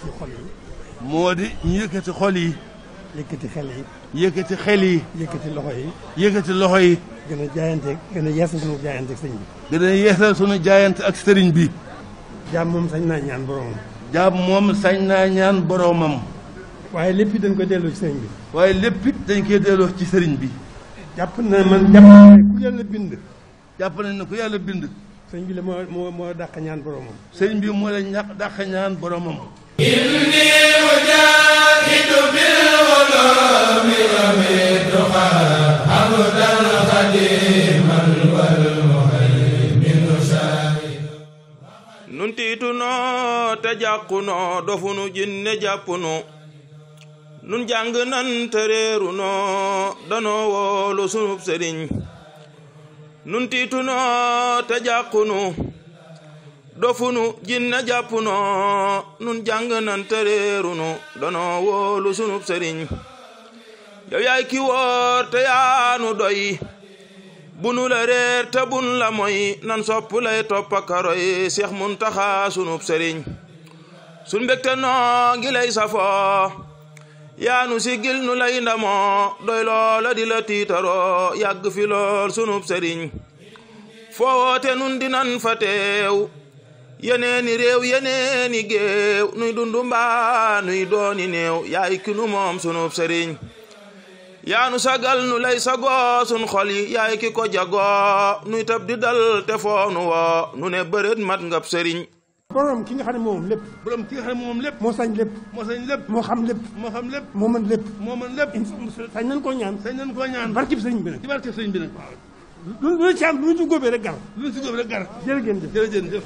yëkkati xol yi. moo di ñu yëkkati xol yi. yëkkati xel yi. yëkkati xel yi. yëkkati loxo yi. yëkkati loxo yi. gën a jaayante gën a yeesal sunu jaayante ak sëriñ bi. gën a yeesal sunu jaayante ak sëriñ bi. jaam moom sañ naa ñaan boromam. jaam moom sañ naa ñaan boromam. waaye lépp it dañ ko delloo ci sëriñ bi. waaye lépp it dañ koy delloo ci sëriñ bi. jàpp na ku yàlla bind. jàpp nañ ne ku yàlla bind. sëriñ bi la moo dàq ñaan boromam. sëriñ bi moo la dàq ñaan boromam. inni ujahidu bil ulumi wa bituqa abdan khadiman wal muhaymin shahid nun tiituno te jàqunoo dofunu jinne jàppunu nun jàng nan te réerunoo danoo woolu sunub sëriñ nun tiitunoo te jàqunu dofunu jinne jàppunoo nun jàng nan te réerunu danoo wóolu sunub sëriñ yow yaay ki wóor te yaanu doy bunu la réer te bun la moy nan sopp lay toppakaroy Seex Muntaxa sunub sëriñ sun mbégte noo ngi lay safoo yaanu sigil nu lay ndamoo doy loola di la tiitaroo yàgg fi lool sunub sëriñ foo woote nun dinan fa teew yeneeni réew yeneeni géew nuy dundu mbaa nuy dooni néew yaay ki nu moom sunub sëriñ yaanu sagal nu lay sagoo sun xol yi yaay ki ko jagoo nuy tab di dal te foonu woo nu ne bërët mat ngab sëriñ borom ki nga xam ne moom lépp. borom ki nga xam ne moom lépp. moo sañ lépp. moo sañ lépp. moo xam lépp. moo xam lépp. moo mën lépp. moo mën lépp. sañ nañ koo ñaan. sañ nañ koo ñaan. barkib sëriñ bi nag. ci barkib sëriñ bi nag. lu ci am lu ñu ci góobee rek gar. lu ñu ci góobee rek gar. jërë ngeen jëf. jërëjëf.